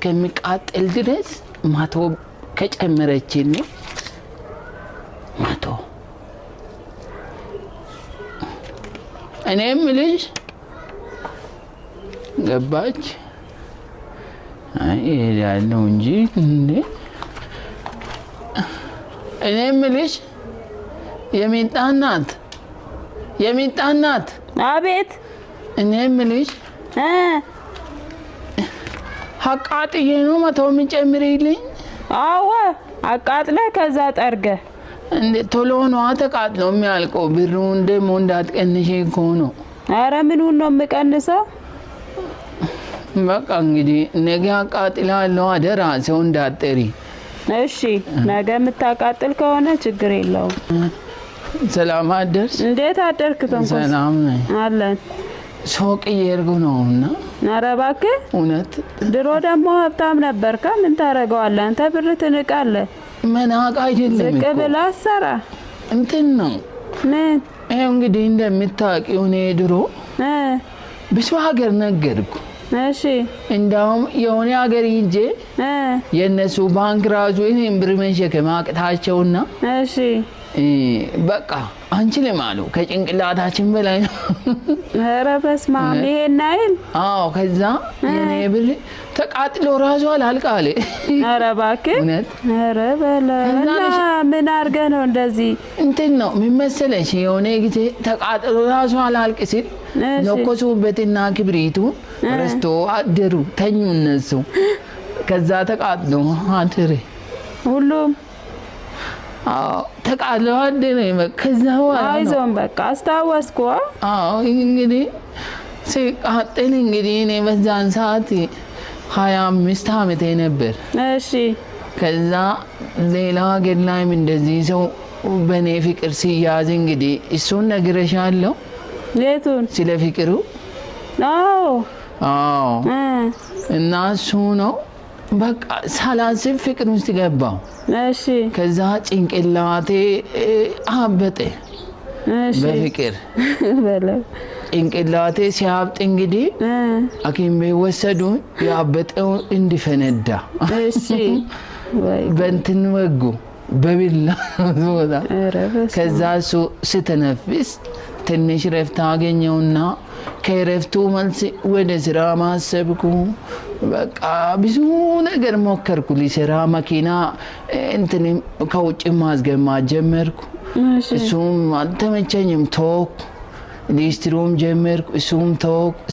እስከሚቃጠል ድረስ 100 ከጨመረችልኝ 100። እኔም ልጅ ገባች። አይ እሄዳለሁ እንጂ እንዴ። እኔም ልጅ የሚጣ እናት፣ የሚጣ እናት። አቤት። እኔም ልጅ አቃጥዬ ነው 100 የሚጨምሪልኝ? አዎ፣ አቃጥለህ ከዛ ጠርገህ። እንዴ ቶሎ ነዋ ተቃጥሎ የሚያልቀው። ብሩን ደግሞ እንዳትቀንሽ እኮ ነው። አረ ምኑን ነው የምቀንሰው? በቃ እንግዲህ ነገ አቃጥላለሁ። አደራ ሰው እንዳትጠሪ። እሺ፣ ነገ የምታቃጥል ከሆነ ችግር የለውም። ሰላም አደርሽ? እንዴት አደርክ ተንኮስ? ሰላም ነኝ። አለን። ሱቅ እየሄድኩ ነውና። ኧረ እባክህ። እውነት። ድሮ ደግሞ ሀብታም ነበርካ። ምን ታደርገዋለህ አንተ? ብር ትንቃለህ። መናቅ አይደለም ዝቅ እኮ። ብለህ አሰራ። እንትን ነው። ምን? ይኸው እንግዲህ እንደምታውቂው እኔ ድሮ ብዙ ሀገር ነገርኩ። እንዳውም የሆነ ሀገር ሂጄ የእነሱ ባንክ ራሱ እኔን ብር መሸከም አቅታቸውና በቃ አንችልም አሉ። ከጭንቅላታችን በላይ ነው። ኧረ በስመ አብ፣ ይሄን አይል። አዎ፣ ከዛ የኔ ብር ተቃጥሎ ራሱ አላልቅ አለ። ኧረ እባክህ። እውነት። ኧረ በለው። ከዛ እና ምን አድርገህ ነው እንደዚህ? እንትን ነው ምን መሰለሽ፣ የሆነ ጊዜ ተቃጥሎ ራሱ አላልቅ ሲል ለኮሱበትና ክብሪቱን ረስቶ አደሩ፣ ተኙ እነሱ። ከዛ ተቃጥሎ አደረ። ሁሉም? አዎ፣ ተቃጥሎ አደረ። ከዛ በኋላ ነው። አይዞን በቃ አስታወስኩ። አዎ፣ እንግዲህ ሲቃጠል እንግዲህ እኔ በዛን ሰዓት 25 ዓመቴ ነበር። ከዛ ሌላ ሀገር ላይም እንደዚህ ሰው በእኔ ፍቅር ሲያዝ እንግዲህ እሱን ነግሬሻለሁ። የቱን? ስለ ፍቅሩ። አዎ። አዎ። እና እሱ ነው በቃ ሳላስብ ፍቅር ውስጥ ገባው። ከዛ ጭንቅላቴ አበጠ። በፍቅር። በለው። ጭንቅላቴ ሲያብጥ እንግዲህ ሐኪም ቤት ወሰዱኝ። ያበጠው እንዲፈነዳ ወይ በእንትን ወጉ፣ በቢላ ቦታ። ኧረ በስመ አብ። ከዛ እሱ ስተነፍስ ትንሽ ረፍት አገኘውና ከረፍቱ መልስ ወደ ስራ ማሰብኩ። በቃ ብዙ ነገር ሞከርኩ ሊሰራ፣ መኪና እንትን ከውጭ ማስገባት ጀመርኩ። እሱም አልተመቸኝም፣ ተወኩ። ሊስትሮም ጀመርኩ፣ እሱም ተወኩ።